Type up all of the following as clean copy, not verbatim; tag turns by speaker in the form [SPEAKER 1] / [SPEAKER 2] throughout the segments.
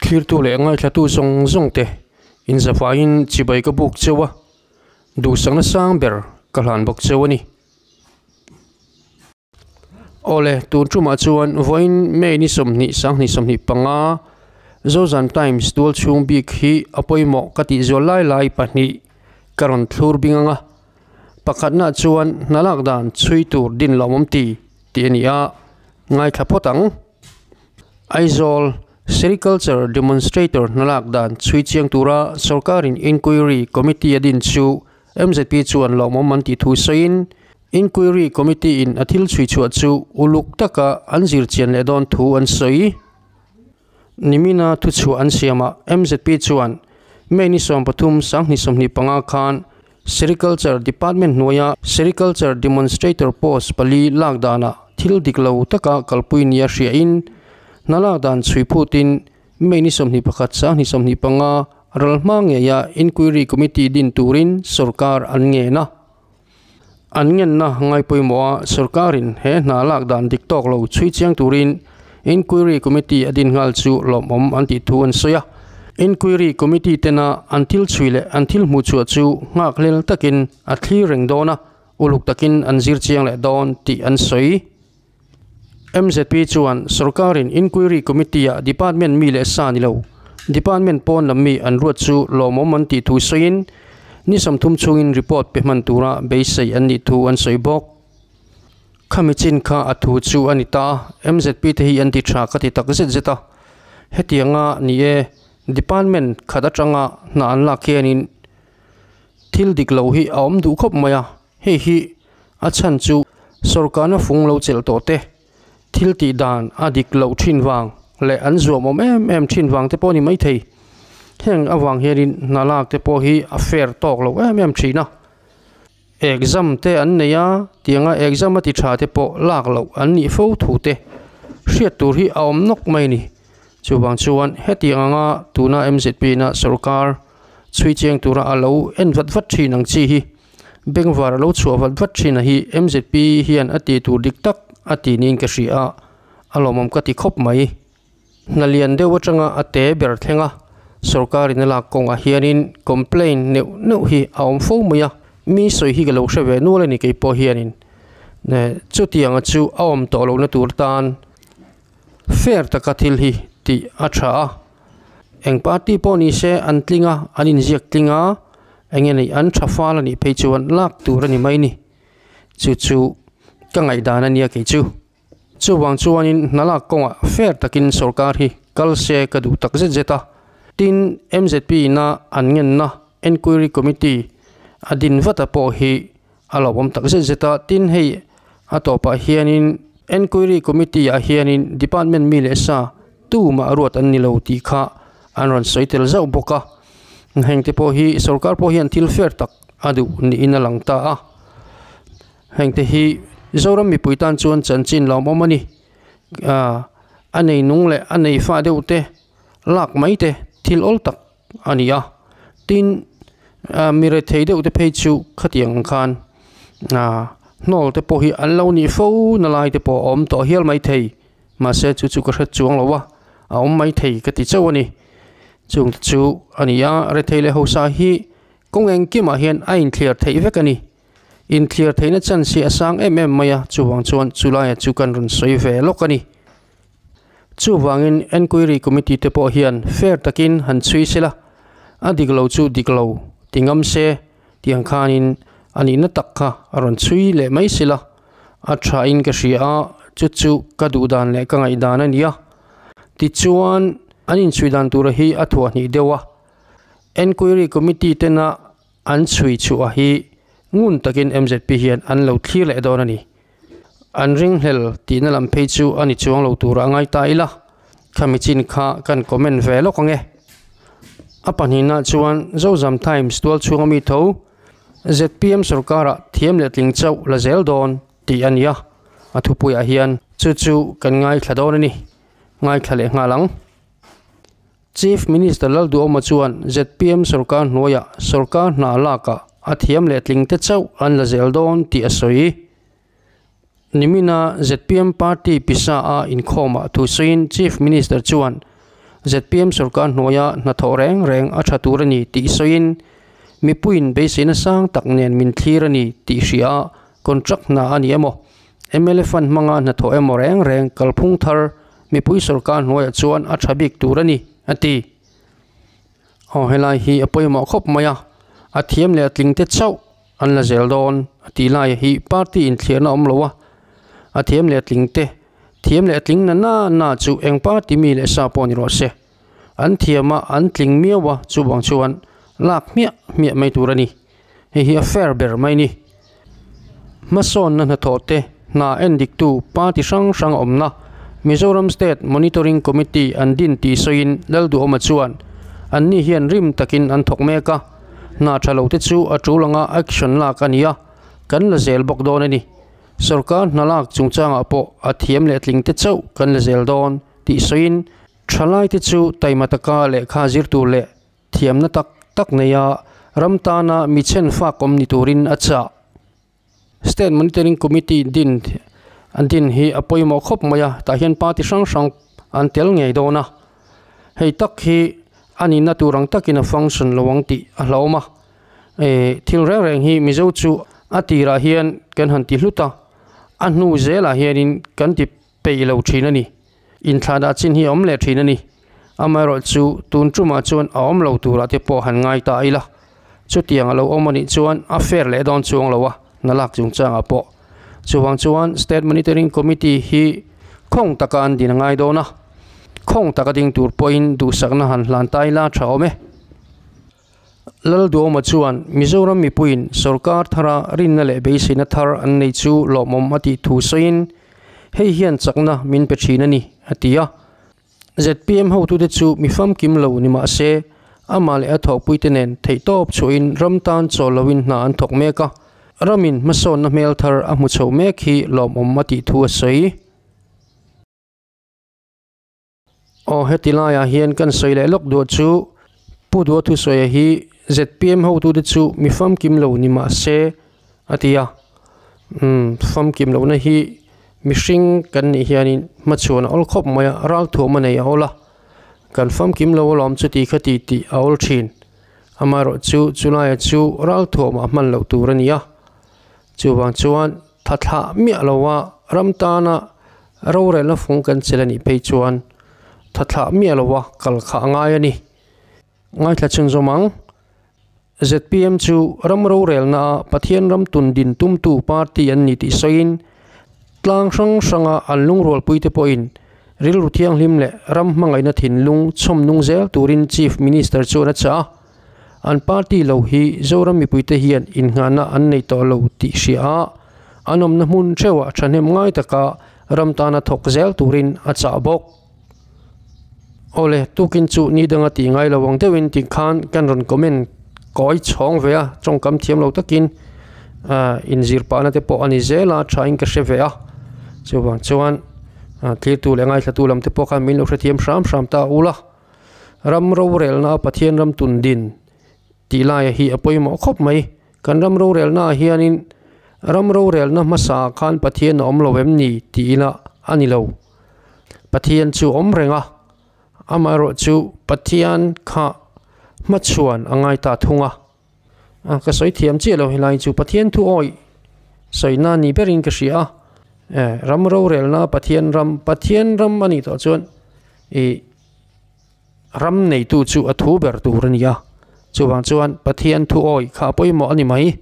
[SPEAKER 1] Thlirtu leh ngaithlatu zawng zawng te inzavaiin chibai ka buk cheu a, duhsakna sang ber ka hlan bawk cheu a ni. Awle, tun tumah chuan vawiin May ni 20 sanghnih 25 Zozan Times tual chhung bik hi a pawimawh ka tih zual lai lai pahnih ka rawn thlur bing ang a. Pakhatna chuan hna lak dan chhui tur din lawmawm ti tih a ni a, ngaithla phawt ang. Aizawl Sericulture Demonstrator hna lak dan chhui chiang tura sorkarin Inquiry Committee a din chu MZP chuan lawmawm an tih thu sawiin Inquiry Committee in a thil chhui chhuah chu uluk taka an zir chian leh dawn thu an sawi. Nimina thuchhuah an siamah MZP chuan May ni 13 2025 khan Sericulture Department hnuaia Sericulture Demonstrator post pali lak danah thil dik lo taka kalpui nia hriain hna lak dan chhui phutin May ni 21 2025 ral hma ngeia Inquiry Committee din turin sorkar an ngen a. An ngenna ngai pawimawha sorkarin he hna lak dan dik tawk lo chhui chiang turin Inquiry Committee a din nghal chu lawmawm an tih thu an sawi a. Inquiry Committee tena an thil chhui leh an thil hmuh chhuah chu nghak hlel takin a thlir reng dawn a, uluk takin an zir chiang leh dawn tih an sawi. MZP chuan sorkarin Inquiry Committee-ah department mi leh sa ni lo, department pawn lam mi an ruat chu lawmawm an tih thu sawiin ni 30 chhungin report pe hman tura beisei an nih thu an sawi bawk. Khami chin kha a thu chu a ni ta a, MZP te hi an ti tha ka ti tak zet zet a. Hetianga ni e, department khat atanga hna an lak hianin thil dik lo hi a awm duh khawp mai a, hei hi a chhan chu sorkarna fung lo chelh tawh te, thil tih dan a dik loh thin vang leh an zuam awm em em thin vang te pawh a ni maithei. Heng avang hianin hna lak te pawh hi a fair tawk lo em em thin a. Exam te an nei a, tianga exam a ti tha te pawh lak loh an nih fo thu te hriat tur hi a awm nawk mai a ni. Chuvang chuan hetiang anga tuna MZP na sorkar chhui chiang tura a lo en vat vat thin ang chi hi bengvar a lo chhuah vat vat thin a hi MZP hian a tih tur dik tak a ti niin ka hria a, a lawmawm ka ti khawp mai. Hna lian deuh atanga a te ber thleng a, sorkarin a lak kawngah hianin complaint neuh neuh hi a awm fo mai a, mi sawi hi ka lo hre ve nual a ni kei pawh hianin chutianga chu a awm tawh lohna tur tan fair taka thil hi tih a tha a, eng party pawh ni se an tling a, an inziak tling a, eng nge ni an tha fal a nih phei chuan lak tur a ni mai ni, chu chu ka ngaihdan a nia kei chu. Chuvang chuanin hna lak kawngah fair takin sorkar hi kal se ka duh tak zet zet a. Tin, MZP ina an ngenna Enquiry Committee a din vata pawh hi a lo awm tak zet zet a. Tin, hei a tawpah hianin Enquiry Committee ah hianin Department mi leh sa tumah ruat an ni lo tih kha an rawn sawi tel zauh bawk a. Hengte pawh hi sorkar pawh hian thil fair tak a duh niin a lang ta a. Hengte hi Zoram mipui tan chuan chanchin lawmawm a ni. A nei nung leh a nei fa deuh te lak mai te thil awl tak a ni a. Tin, mi rethei deuh te phei chu khatiang ang khan hnawl te pawh hi an lo nih fo na lai te pawh a awm tawh hial mai thei. Mahse chu chu ka hre chuang lo a, a awm mai thei ka ti chauh a ni. Chung te chu a ni a, rethei leh hausa hi kawng engkimah hian a inthliar theih vek a ni. Inthliar theihna chance hi a sang em em mai a, chuvang chuan chulaia chu kan rawn sawi ve lawk a ni. Chuvangin Enquiry Committee te pawh hian fair takin han chhui sela, a dik lo chu dik lo ti ngam se tih ang khanin a nihna tak kha a rawn chhui leh mai sela, a thain ka hria a, chu chu ka duh dan leh ka ngaihdan a ni a. Tichuan an inchhui dan tura hi a thuahhnih deuh a, Enquiry Committee tena An chhui chhuah hi ngun takin MZP hian an lo thlir leh dawn a ni. An ringhlel tihna lam phei chu a ni chuang lo tura a ngai ta ila, khami chin kha kan comment ve lawk ang e. A pahnihna chuan Zozam Times tual chhunga mi tho zpm sorkarah thiam leh tling chauh la zel dawn tih a ni a, a thupuiah hian chu chu kan ngaithla dawn a ni. Ngaithla leh nghal ang. Chief Minister Lalduhoma chuan zpm sorkar hnuaiah sorkar hna lakah a thiam leh tling te chauh an la zel dawn tih a sawi. Nimina zpm party pisa a inkhawmah thu sawiin Chief Minister chuan zpm sorkar hnuaia hnathawh reng reng a tha tur a ni tih sawiin, mipuiin beiseina sang tak nen min thlir a ni tih hria a, contract hna a ni emaw, mla fund hmanga hnathawh emaw reng reng kalphung thar mipui sorkar hnuaiah chuan a tha bik tur a ni, a ti. Aw helai hi a pawimawh khawp mai a, a thiam leh a tling te chauh an la zel dawn a tih laia hi party inthliarna awm lo a, a thiam leh a tling te, thiam leh a tling na na na chu eng party mi leh sa pawh ni rawh se. An thiam a, an tling miau a, chuvang chuan lak hmiah hmiah mai tur a ni. Hei hi a fair ber mai ni. Hmasawnna hnathawh te hna en diktu party hrang hrang awmna Mizoram State Monitoring Committee an din tih sawiin Lalduhawma chuan anni hian rim takin an thawk mek a, hna tha lo te chu a tul anga action lak a ni a, kan la zel bawk dawn a ni. Sorkar hna lak chungchangah pawh a thiam leh tling te chauh kan la zel dawn tih sawiin thalaite chu taima taka lehkha zir tur leh Thiamna tak tak neia ram tana mi chhen fak awm ni turin a chah. State Monitoring Committee din an din hi a pawimawh khawp mai a, tah hian party hrang hrang an tel ngei dawn a. Hei tak hi a nihna tur ang takin a function lo ang tih a hlauhawm a. Thil reng reng hi Mizo chu a tirah hian kan han ti hlut a, a hnu zelah hianin kan ti peih lo thin a ni. Inthlanah chin hi a awm leh thin a ni. Amaherawh chu tun tumah chuan a awm lo turah te pawh han ngai ta ila. Chutiang a lo awm a nih chuan a fair leh dawn chuang lo a, na lak chungchangah pawh. Chuvang chuan State Monitoring Committee hi khawng taka an din a ngai dawn a. Khawng taka ding tur pawhin duhsakna han hlan ta ila tha awm e. Lalduhawma chuan Mizoram mipuiin sorkar thara rinna leh beiseina thar an nei chu lawmawm a tih thu sawiin, Hei hian chakna min pe thin a ni, a ti a. Zpm hotute chu mi famkim lo ni mah se, amah leh a thawhpuite nen theihtawp chhuahin ram tan chawl loin hna an thawk mek a, ramin hmasawnna hmel thar a hmu chho mek hi lawmawm a tih thu a sawi. Aw heti laiah hian kan sawi leh lawk duah chu Pu Dua Thusawi hi zpm hotute chu mi famkim lo ni mah se a ti a, umm famkim lohna hi mihring kan nih hianin hmachhuan a awl khawp mai a, ralthuam a nei a awl a, kan famkim lo alawm chuti kha ti tih a awl thin. Amaherawh chu chulaiah chu ralthuamah hman loh tur a ni a, chuvang chuan Tha thlah miah lo a, ram tana rorelna fung kan chelh a nih phei chuan tha thlah miah lo a kal kha a ngai a ni. Ngaithla chhunzawm ang. Zpm chu ram rorelna a Pathian ram tun din tumtu party an ni tih sawiin tlang hrang hranga an lungrualpuite pawhin rilru thianghlim leh ram hmangaihna thinlung chhawm nung zel turin Chief Minister chuan a chah a. An party lo hi Zoram mipuite hian innghahna an nei tawh lo tih hria a, an awmna hmun theuhah thahnem ngai taka ram tana thawk zel turin a chah bawk. Awle, tukin chu ni danga tih ngai lo ang deuhin tih khan kan rawn comment kawi chhawng ve a, tawngkam thiam lo takin inzir pahna te pawh a ni zel a, thain ka hre ve a. Chuvang chuan thiltu leh ngaithlatu lam te pawh khan min lo hrethiam hram hram ta ul a. Ram rorelna a Pathian ram tun din tih laia hi a pawimawh khawp mai. Kan ram rorelna ah hianin ram rorelna hmasa ah khan Pathian a awm lo em ni tih ila a ni lo. Pathian chu a awm reng a, amaherawh chu Pathian kha hmachhuan a ngai ta thung a. Ka sawi thiam chiah lo helai chu Pathian thu awih sawina ni berin ka hria a. Ram rorelna Pathian ram, Pathian ram a nih tawh chuan ih Ram neitu chu a thu ber tur a ni a, chuvang chuan Pathian thu awih kha a pawimawh a ni mai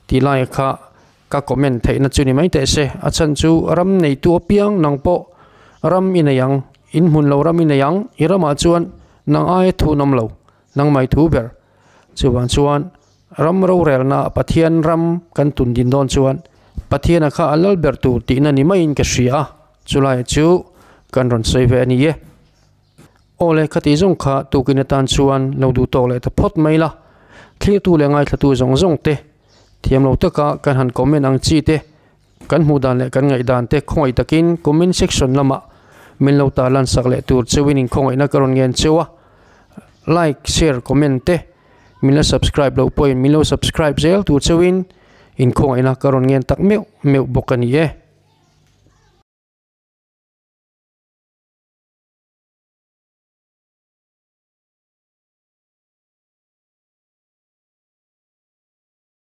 [SPEAKER 1] tih lai kha ka comment theihna chu ni mai teh se. A chhan chu ram neitu apiang nang pawh ram i nei ang, in hmun lo ram i nei ang, i ramah chuan nang aia thu an awm lo, nangmah i thu ber. Chuvang chuan ram rorelna Pathian ram kan tun din dawn chuan Pathiana kha a lal ber tur tihna ni maiin ka hria a, chulaiah chu kan rawn sawi ve a ni e. Aw le, khati zawng kha tukin atan chuan lo duh tawk leh ta phawt mai la. Thlirtu leh ngaithlatu zawng zawng te, thiam lo taka kan han comment ang chi te, kan hmuh dan leh kan ngaih dan te khawngaih takin comment section lamah min lo tarlan sak leh tur cheuhin inkhawngaihna ka rawn ngen cheu a. Like, share, comment te min la subscribe loh pawhin min lo subscribe zel tur cheuhin inkhawngaihna ka rawn ngen tak meuh meuh bawk a ni e.